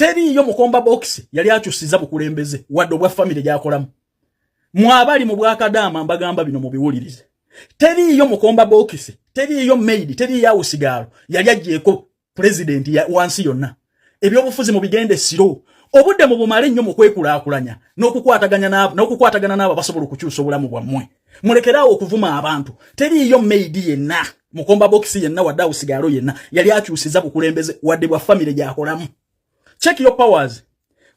Teriiyo mukomba box yali akyusiza bukulembeze wadde obwa famire gyakolamu. Mwabali mu bwakadaama, mbagamba bino mubiwulirize. Teriiyo mukomba box, teriiyo maid, teriiyo house girl yali agyeko pulezidenti wansi yonna. Ebyobufuzi mubigende siro, obudde mubumale nnyo mu kwekulaakulanya n'okukwatagana n'abo abasobola okukyusa obulamu bwammwe. Mulekeraawo okuvuma abantu. Teriiyo maid yenna, mukomba box yenna, wadde house girl yenna yali akyusiza bukulembeze wadde bwa famire gyakolamu. Check your powers.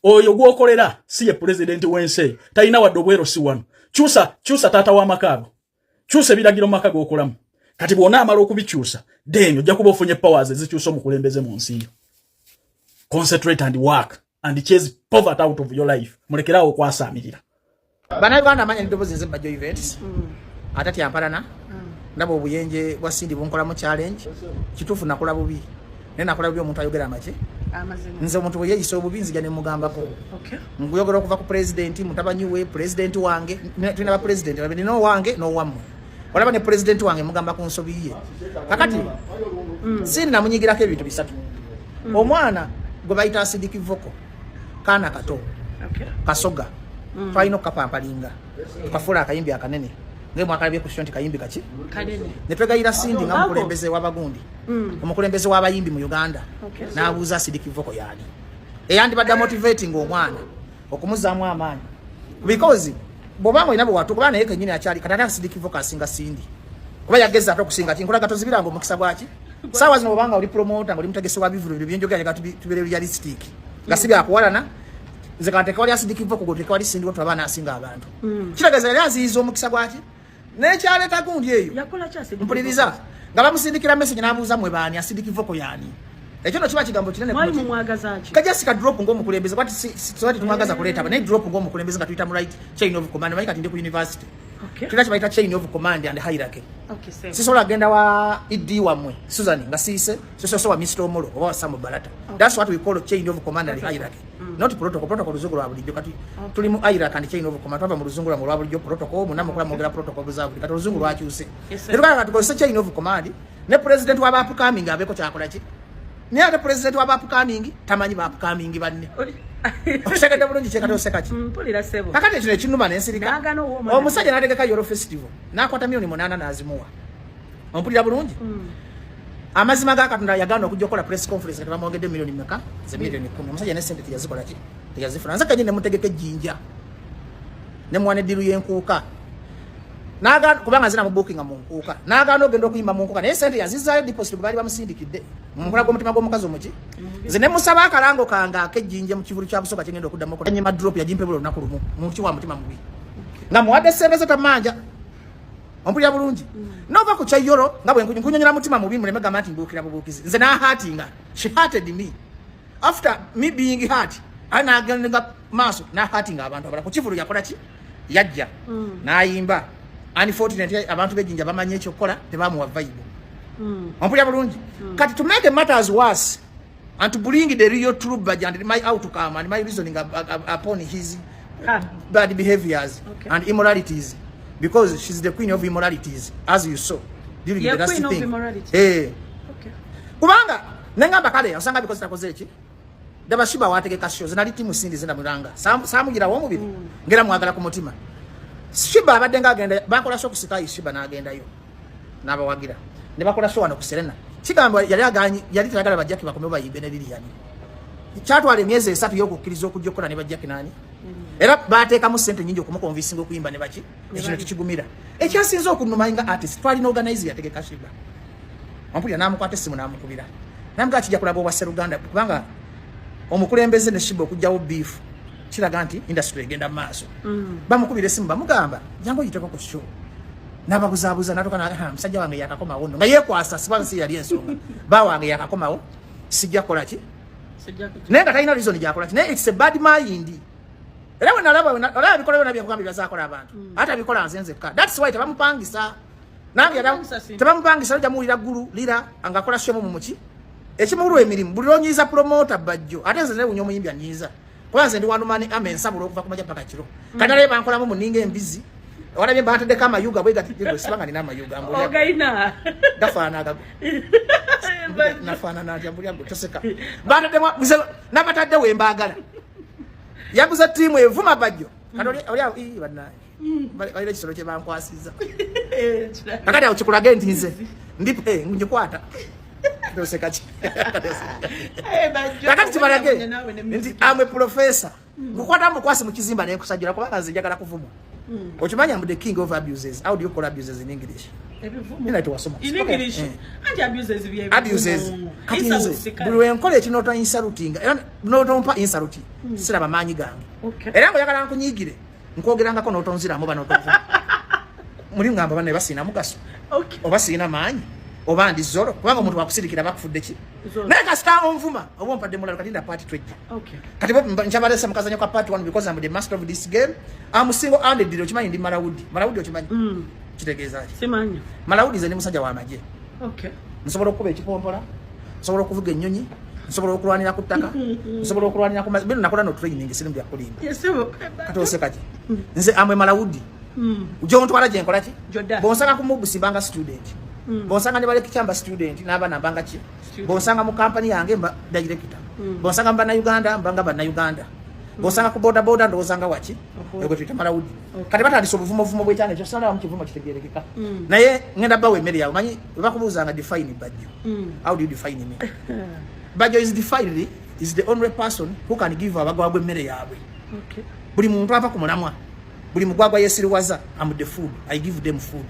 Oyo gwokolera si ye pulezidenti w'ensi eyo, talina wadde obwero si wano. Kyusa, kyusa taata w'amaka ago, kyusa ebiragiro mu maka g'okolamu. Kati bw'onaamala okubikyusa, then ojja kuba ofunye powers ezikyusa omukulembeze mu nsi yo. Concentrate and work and chase poverty out of your life. Mulekeraawo okwasaamirira. Bannayuganda, amanya neddoboozi nze Bajjo Events atatya mpalana. Ndaba obuyenje bwa Cindy bunkolamu challenge. Kituufu, nakola bubi, naye nakola bubi omuntu ayogera amaki. Amazima. Nze omuntu bwe yeeyisa obubi, nzija ne mugambako. Nkuyogera okuva ku pulezidenti, mutabanyi we, pulezidenti wange. Tulina bapulezidenti babiri, n'owange n'owammwe. Olaba ne pulezidenti wange mugamba ku nsobi ye. Kakati si namunyigirako ebintu bisatu. Omwana gwe bayita Acidic Vokoz, kaana kato, kasoga, twalina okukapampalinga tukafuula akayimbi akanene ngaemwakalabye ku nti kayimbi kaki. Kanene. Ne twegayira Cindy nga Ako. mukulembeze w'abagundi, omukulembeze w'abayimbi mu Uganda, n'abuuza Acidic Vokoz yaani eyandibadde motivating omwana okumuzaamu amaanyi, because bw'obanga olina bwewatu kuba naye kenyini akyali kati, ate Acidic Vokoz asinga Cindy kuba yageza ate okusinga ki. Nkulaga tozibiranga omukisa gwaki. Saawa zino bwobanga oli promoter nga oli mutegesi wa bivulu, bino byenjogera njagala tubeere realistic nga si byakuwalana. Nze kanteka wali Acidic Vokoz, goteka wali Cindy, watu abaana asinga abantu. Kitegeeza yali aziyiza omukisa gwaki nekyaleeta gundi eyo. Yakola ki Acidic? Mpuliriza, nga bamusindikira message n'abuuza, "Mwe baani? Acidic Vokoz yaani?" Ekyo no kiba kigambo kinene. Mwali mumwagaza ki? Kajasi ka drop ng'omukulembeze kwati si tumwagaza kuleeta, naye drop ng'omukulembeze nga tuyita mu right chain of command. Manyi kati ndi ku university, tulina kye bayita chain of command and hierarchy. Okay, same. Sisobola genda wa ED wammwe Susan nga siise sisoose wa Mr Omolo oba wa Samu Balata. That's what we call chain of command and hierarchy, not protocol. Protocol luzungu lwa bulijjo. Kati tuli mu hierarchy and chain of command. Twava mu luzungu lwamwe lwa bulijjo protocol, munamukula mwogera protocol buza buli. Kati oluzungu lwakyuse. Yes, sir. Ne tugamba tukozese chain of command ne president wa upcoming abeeko kyakola ki, naye ate president wa upcoming tamanyi ba upcoming banne. Okitegedde bulungi? Kyekati oseka ki? Mpulira, ssebo. Kakati ekino ekinuma nensirika. N'agaana ow'omwana. Omusajja n'ategeka Yolo Festival, n'akwata miliyoni 8 n'azimuwa. Ompulira bulungi? Amazima ga Katonda, yagaana okujja okukola press conference nga tebamwongedde miliyoni meka ze miliyoni 10. Omusajja ne sente teyazikola ki, teyazifuna. Nze kenyini nemutegeka ejjinja, nemuwa neddiru y'enkuuka. N'agaana kubanga nze namubuukinga mu nkuuka, n'agaana ogenda okuyimba mu nkuuka, naye sente yazizaayo deposit gwe baali bamusindikidde. Munkula gw'omutima gw'omukazi omuki, nze ne musaba akalango kange ak'ejjinja mu kivulu kya Busoga kyengenda okuddamu. Nyima drop yagimpebula olunaku lumu muki wa mutima mubi nga muwadde sente ze tamanja. Ompulira bulungi? Nova ku kyayolo nga bwe nkunyonyola mutima mubi, muleme gamba nti mbuukira bubuukizi. Nze nahatinga, she hurted me. After me being hurt, ali nagenga maaso nahatinga abantu abalala ku kivulu. Yakola ki? Yajja n'ayimba. Unfortunately, abantu b'ejjinja bamanyi ekyokukola, tebamuwa vibe. Ompulira bulungi? Kati to make matters worse and to bring the real true budget and my outcome and my reasoning upon his bad behaviors and immoralities, because she's the queen of immoralities, as you saw during Ye the last queen of thing. Immorality. Eh. Kubanga nengamba kale osanga because takoze eki. Daba Sheebah wategeka shows, nali team Cindy zinamulanga samugirawo omubiri ngera mwagala ku mutima. Sheebah abadde nga agenda, bakola show ku Sky, Sheebah n'agendayo n'abawagira ne bakola show wano ku Serena. Kigamba yali aganyi, yali tayagala bajjaki bakome bayimbe ne Lilian. Kyatwala emyezi 3 y'okukkiriza okujja okukola ne bajjaki nani, era bateekamu sente nyingi okumukonvinsinga okuyimba ne baki. Ekino tukigumira. Ekyasinze okunuma nga artist, twalina organizer yategeka Sheebah, ompulira, n'amukwata essimu n'amukubira namugaa kijja kulaga obwa Seruganda, kubanga omukulembeze ne Sheebah okugjawo beef kiraga nti industry egenda mu maaso. Bamukubira essimu, bamugamba, "Jangu oyiteko ku show." N'ababuzaabuza natuka, "Musajja wange yakakomawo nno," nga yeekwasa siba nsi yali ensonga, "Ba wange yakakomawo, sijja kukola ki," naye nga talina reason gyakola ki. Naye it's a bad mind. Era we nalaba olaba bikola byonna byekugamba byazakola abantu, ate abikola nze nzekka. That's why tebamupangisa nange tebamupangisa. Ojja muwulira ggulu lira ng'akola show mu muki ekimulwa emirimu. Buli lwonyiiza promoter Bajjo, ate nze newunya omuyimbi anyiiza, kuba nze ndi one man army, ensabula okuva ku makya paka kiro. Kati nalabye bankolamu muninga embizi, walabye banteddeko amayuga bwe gati, sibanga nina amayuga. Ogayina. Gafaana agago. Nafaanana atya mbulya gwe toseka. Bataddemu nabatadde we mbaagala. Yaguze ttiimu evuma Bajjo. Kati oli oli awo ii bannange. Balina ekisolo kye bankwasizza. Kakati awo kikulage nti nze ndi eh, ngikwata. Toseka ki? Kakati kibalage nti am a professor. Nkukwata mukwasi mu kizimba ne nkusajjula kubanga nze njagala kuvumwa. Okimanyi am the king of abuses. How do you call abuses in English? Ebivumo. Tewasoma. In English. Eh. Anti abuses bye. Abuses. Kati nze buli lwe nkola ekinota insulting era notompa insult siraba maanyi gange. Era ng'oyagala nkunyiigire nkwogerangako n'otonziramu bano otonvuma. Muli ngamba banne basiina mugaso. Oba siina maanyi oba ndi zolo kubanga omuntu wakusirikira bakufudde ki? Zolo. Naye kasita onvuma oba ompadde mulalo kati nda part twejja. Kati bo nkyabaleese mu kazanyo ka part 1 because I'm the master of this game. I'm single handed okimanyi ndi Malawudi. Malawudi okimanyi? Kitegeeza ki? Simanyi. Malawudi nze ndi musajja wa magye. Nsobola okukuba ekipompola, nsobola okuvuga ennyonyi, nsobola okulwanira ku ttaka, nsobola okulwanira ku mazzi. Bino nakola no training sirimu bya kulimba. Yes, sebo. Kati oseka ki? Nze amwe Malawudi. Gyontwala gye nkola ki? Gy'odda. Bw'onsanga ku Mubusi mbanga student. Bw'onsanga ne balekicya mba student n'abaana mbanga ki? Student. Bw'onsanga mu kampani yange mba director. Bw'onsanga mu Bannayuganda mbanga Bannayuganda. Bw'osanga ku boda boda ndowooza nga waki? Egwe tuyita Malawudi. Kati batandise obuvumovumo bw'ekyana ekyo sala mu kivumo kitegeerekeka. Naye ngenda bawa emmere yaabwe manyi bwe bakubuuzanga define Bajjo. How do you define me? Bajjo is defined is the only person who can give abagwagwa emmere yaabwe. Buli muntu ava ku mulamwa. Buli mugwagwa yeesiriwaza am the food. I give them food.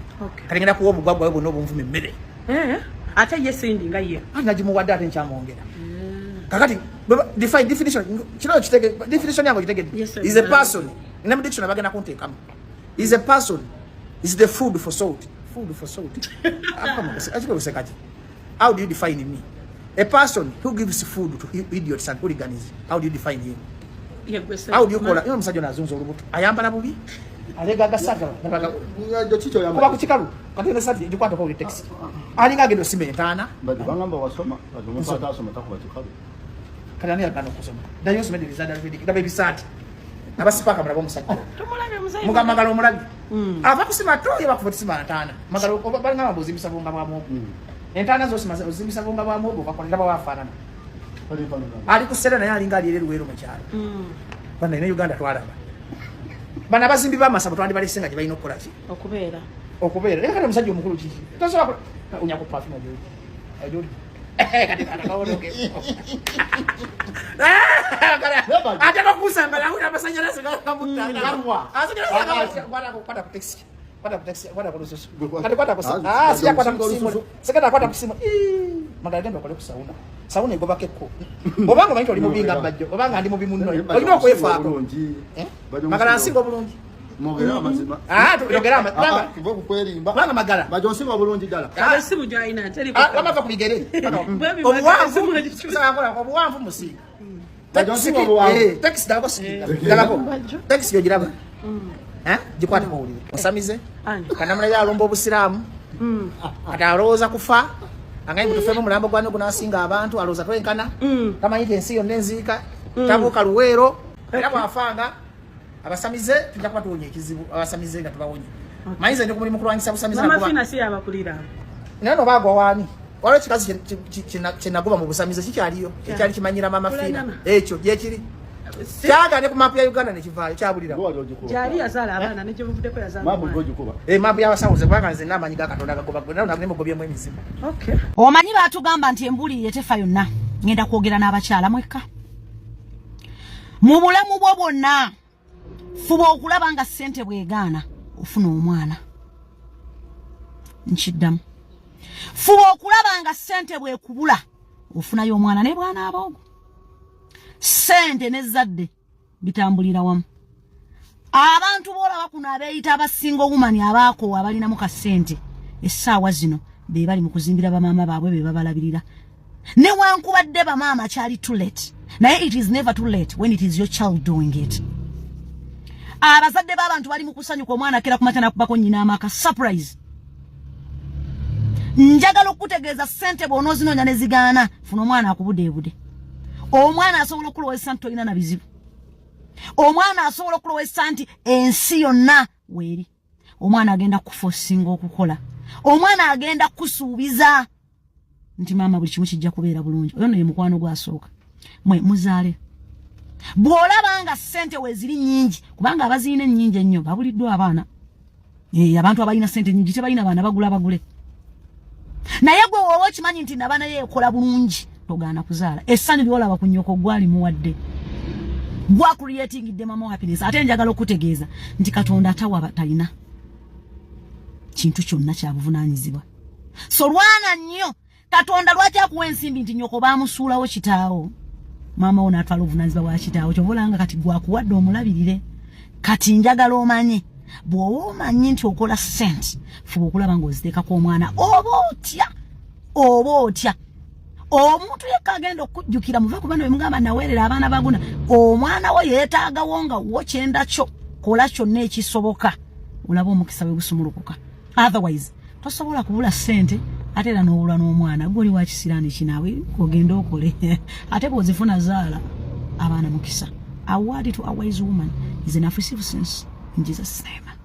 Kati ngenda kuwa obugwagwa bwe bwonna obunvuma emmere. Eh, ate ye Cindy nga ye. Anti nagimuwadde ate nkyamwongera. Kakati define definition kino kitege definition yange ogitegedde. Yes, sir. Is a person. Ne mu dictionary bagenda kunteekamu. Is a person is the food for salt. Food for salt. Akiko kati. How do you define me? A person who gives food to idiots and hooligans. How do you define him? Ye gwe sebo. How do you call it? Omusajja ono azunza olubuto. Ayambala bubi. Alega agasaga. Kuba ku kikalu. Kati eno sati gikwatako buli taxi. Alinga agenda osima entaana. Bagamba wasoma, kati omuntu atasoma takuba kikalu. Kati ani yagaana okusoma? Ddayo osome Elizabeth David. Laba ebisaati. Abasipaaka mulaba omusajja. Tumulabye muzeeyi. Mugamba Magala omulabye. Ava kusima toyo bakuva tusima ntaana. Magala oba balinga bambu ozimbisa bunga bwa muwogo. Entaana z'osima ozimbisa bunga bwa muwogo bakola ndaba wafaanana. Ali ku ssere naye alinga ali eri Luweero mu kyalo. Bano ne Uganda twalaba. Bano abazimbi b'amasabo twandibalese nga gye balina okukola ki? Okubeera. Okubeera. Naye kati omusajja omukulu kiki? Tosobola unya ku perfume gy'oli. Gy'oli. Kati kakawonoke. Ate n'okusamba nawulira amasanyalaze gamutta. Amasanyalaze gamutta. Kwata ku taxi. Kwata ku taxi, kwata ku lususu. Kati kwata ku ah, sija kwata ku simu. Sigenda kwata ku simu. Ii, Magala genda okole ku sauna. Sauna egobako ekko. Obanga omanyi oli mubi nga Bajjo, obanga ndi mubi munno. Olina okwefaako. Eh? Magala nsinga obulungi. Mwogere amazima. Ah, twogere amazima. Ah, tuve ku kwerimba. Kubanga Magala. Bajjo nsinga obulungi ddala. Kale essimu gy'alina teri Ah, wamava ku bigere. Bwe biba Obuwanvu. essimu agikyusa. Sakola obuwanvu musinga. Bajjo nsinga obuwanvu. Eh, taxi dako sikinga. Dalako. Bajjo. Taxi yo giraba. Eh? Gikwate ko wulire. Osamize. Ani? Kanamula alumba obusiraamu. Kati alowooza kufa. Angaye mutufemu mulambo gwano gunasinga abantu alowooza twenkana. Tamanyi nti ensi yonna enziika. Tabuuka Luweero. Era bw'afanga abasamize tujja kuba tuwonye ekizibu abasamize nga tubawonye. Manyi nze ndi ku mulimu kulwanyisa busamize Mama nakuba- Fina si yabakulira. Naye no baagwa waani? Waliwo ekikazi kye nagoba mu busamize kikyaliyo ekyali kimanyira Mama Fina. Kulanyama. Ekyo gyekiri. Kyagaane ku maapu ya Uganda ne kivaayo kyabulira. Gwe wali ogikuba. Gyali yazaala abaana ne gye buvuddeko yazaala Maapu omwana. gwe ogikuba. Eh, maapu y'abasawo nze kubanga nze n'amaanyi ga Katonda gagoba gwe naye mugobyemu emizimu. Omanyi baatugamba nti embuulirire tefa yonna. Ngenda kwogera n'abakyala mwekka. Mu bulamu bwo bwonna fuba okulaba nga ssente bwegaana ofuna omwana. Nkiddamu, fuba okulaba nga ssente bwekubula ofunayo omwana. Naye bwanaaba ogwo ssente n'ezzadde bitambulira wamu. Abantu boolaba kuno abeeyita abasinga owumani abaakoowa abalinamu ka ssente essaawa zino be bali mu kuzimbira bamaama baabwe be babalabirira, newankubadde bamaama kyali too late, naye it is never too late when it is your child doing it. Abazadde b'abantu bali mu kusanyuka, omwana akera kumakya nakubako nnyina amaka surprise. Njagala okukutegeeza, ssente bw'onoozinoonya ne zigaana, funa omwana akubudeebude. Omwana asobola okulowoozesa nti tolina na bizibu. Omwana asobola okulowoozesa nti ensi yonna weeri. Omwana agenda kufa osinga okukola. Omwana agenda kusuubiza. nti maama buli kimu kijja kubeera bulungi. Oyo no ye mukwano gwasooka. Mwe muzaale. Bw'olaba nga ssente weeziri nnyingi, kubanga abazirina ennyingi ennyo babuliddwa abaana. Abantu abalina ssente nnyingi tebalina baana, bagula bagule. Naye gwe woba okimanyi nti nabaana ye ekola bulungi, togaana kuzaala. Essanyu lyolaba ku nnyoko gwali muwadde gwa creating the mama happiness. Ate njagala okutegeeza nti Katonda atawa talina kintu kyonna kya buvunaanyizibwa. So lwana nnyo. Katonda lwaki akuwa ensimbi nti nnyoko baamusuulawo kitaawo, maama wo n'atwala obuvunaanyizibwa bwa kitaawo? Kyova olanga kati gwakuwadde omulabirire. Kati njagala omanye, bw'oba omanyi nti okola ssente, fuba okulaba ng'oziteekako omwana. Oba otya, oba otya, omuntu yekka agenda okujjukira. Muve ku bano bemugamba naweerera abaana baguna. Omwana wo yeetaagawo nga wo kyenda kyo. Kola kyonna ekisoboka olaba omukisa bwe gusumulukuka. Otherwise tosobola kubula ssente ate era n'obulwa n'omwana. Gwe oli wa kisiraani kinaawe, ogende okole. Ate bw'ozifuna, zaala abaana. Mukisa. A word to a wise woman is an effusive sense. In Jesus' name.